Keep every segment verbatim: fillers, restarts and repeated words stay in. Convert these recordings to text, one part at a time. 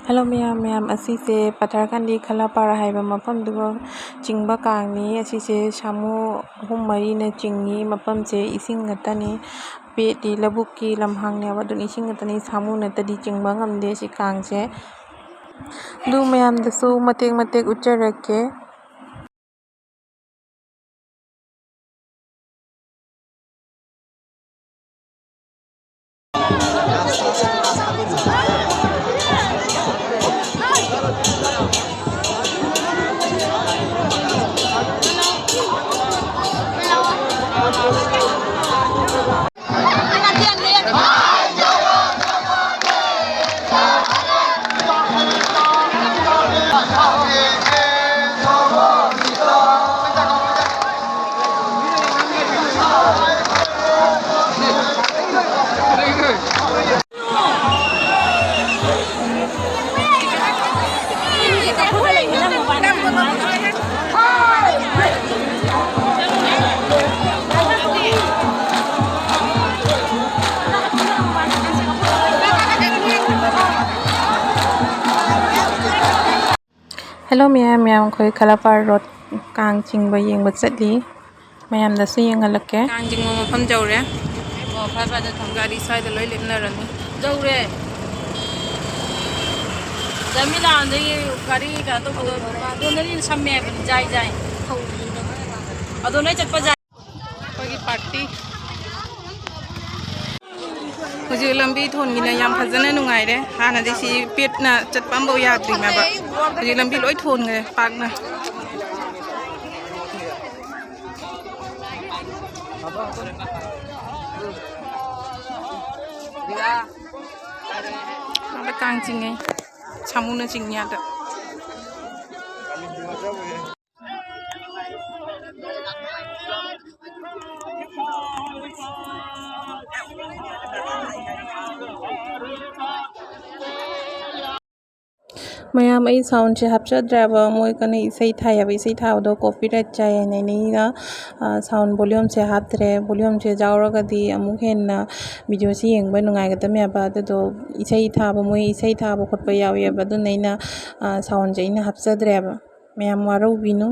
Hello ꯃꯌꯥꯝ, ꯃꯌꯥꯝ, ꯑꯁꯤꯁꯦ ꯄꯊꯔꯀꯥꯟꯗꯤ ꯈꯂꯥꯄꯥꯔ ꯍꯥꯏꯕ ꯃꯐꯝꯗꯨꯒ ꯆꯤꯡꯕ ꯀꯥꯡꯅꯤ꯫ ꯑꯁꯤꯁꯦ ꯁꯥꯃꯨ ꯑꯍꯨꯝ ꯃꯔꯤꯅ ꯆꯤꯡꯉꯤ꯫ ꯃꯐꯝꯁꯦ ꯏꯁꯤꯡ ꯉꯥꯛꯇꯅꯤ, ꯄꯦꯠꯇꯤ ꯂꯧꯕꯨꯛꯀꯤ ꯂꯝꯍꯥꯡꯅꯦꯕ, ꯑꯗꯨꯅ ꯏꯁꯤꯡ ꯉꯥꯛꯇꯅꯤ꯫ ꯁꯥꯃꯨ ꯅꯠꯇꯗꯤ ꯆꯤꯡꯕ ꯉꯝꯗꯦ ꯁꯤ ꯀꯥꯡꯁꯦ꯫ ꯑꯗꯨ ꯃꯌꯥꯝꯗꯁꯨ ꯃꯇꯦꯛ ꯃꯇꯦꯛ ꯎꯠꯆꯔꯛꯀꯦ꯫ ꯍꯦꯜꯂꯣ ꯃꯌꯥꯝ, ꯃꯌꯥꯝ ꯑꯩꯈꯣꯏ ꯈꯂꯥꯄꯥꯔ ꯔꯣꯗ ꯀꯥꯡ ꯆꯤꯡꯕ ꯌꯦꯡꯕ ꯆꯠꯂꯤ꯫ ꯃꯌꯥꯝꯗꯁꯨ ꯌꯦꯡꯍꯜꯂꯛꯀꯦ꯫ ꯀꯥꯡ ꯆꯤꯡꯕ ꯃꯐꯝ ꯌꯧꯔꯦ꯫ ꯑꯣ, ꯐꯔꯦ, ꯐꯔꯦ, ꯊꯝ-, ꯒꯥꯔꯤ ꯁ꯭ꯋꯥꯏꯗ ꯂꯣꯏ ꯂꯦꯞꯅꯔꯅꯤ꯫ ꯌꯧꯔꯦ꯫ ꯖꯃꯤꯂꯥ ꯍꯣꯏꯗꯒꯤ ꯒꯥꯔꯤ ꯀꯩꯅꯣ ꯇꯧꯕꯗꯣ, ꯑꯗꯣꯝꯗꯗꯤ ꯁꯝꯃꯦ ꯍꯥꯏꯕꯅꯤ, ꯖꯥꯏ, ꯖꯥꯏ꯫ ꯑꯗꯣ ꯅꯣꯏ ꯆꯠꯄ ꯖꯥꯏ꯫ ꯑꯩꯈꯣꯏꯒꯤ ꯄꯥꯔꯇꯤ꯫ ꯍꯧꯖꯤꯛ ꯂꯝꯕꯤ ꯊꯣꯟꯒꯤꯅ ꯌꯥꯝ ꯐꯖꯅ ꯅꯨꯡꯉꯥꯏꯔꯦ꯫ ꯍꯥꯟꯅꯗꯤ ꯁꯤ ꯄꯦꯠꯅ ꯆꯠꯄ ꯑꯃꯐꯥꯎ ꯌꯥꯗ꯭ꯔꯤꯅꯦꯕ꯫ ꯍꯧꯖꯤꯛ ꯂꯝꯕꯤ ꯂꯣꯏ ꯊꯣꯟꯈ꯭ꯔꯦ ꯄꯥꯛꯅ꯫ ꯑꯥꯗ ꯀꯥꯡ ꯆꯤꯡꯉꯦ꯫ ꯁꯥꯃꯨꯅ ꯆꯤꯡꯉꯦ ꯑꯥꯗ꯫ ꯃꯌꯥꯝ, ꯑꯩ soundꯁꯦ ꯍꯥꯞꯆꯗ꯭ꯔꯦꯕ, ꯃꯣꯏ ꯀꯩꯅꯣ ꯏꯁꯩ ꯊꯥꯏꯌꯦꯕ, ꯏꯁꯩ ꯊꯥꯕꯗꯣ copyright ꯆꯥꯏ ꯍꯥꯏꯅ ꯑꯩꯅ sound volumeꯁꯦ ꯍꯥꯞꯇ꯭ꯔꯦ꯫ Volumeꯁꯦ ꯌꯥꯎꯔꯒꯗꯤ ꯑꯃꯨꯛ ꯍꯦꯟꯅ videoꯁꯤ ꯌꯦꯡꯕ ꯅꯨꯡꯉꯥꯏꯒꯗꯕꯅꯦꯕ꯫ ꯑꯗꯨꯗꯣ ꯏꯁꯩ ꯊꯥꯕ, ꯃꯣꯏ ꯏꯁꯩ ꯊꯥꯕ ꯈꯣꯠꯄ ꯌꯥꯎꯋꯦꯕ, ꯑꯗꯨꯅ ꯑꯩꯅ soundꯁꯦ ꯑꯩꯅ ꯍꯥꯞꯆꯗ꯭ꯔꯦꯕ꯫ ꯃꯌꯥꯝ ꯋꯥꯔꯧꯕꯤꯅꯨ꯫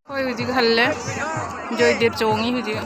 ꯍꯣꯏ, ꯍꯧꯖꯤꯛ ꯍꯜꯂꯦ꯫ ꯖꯣꯏꯗꯦꯕ ꯆꯣꯡꯉꯤ ꯍꯧꯖꯤꯛ꯫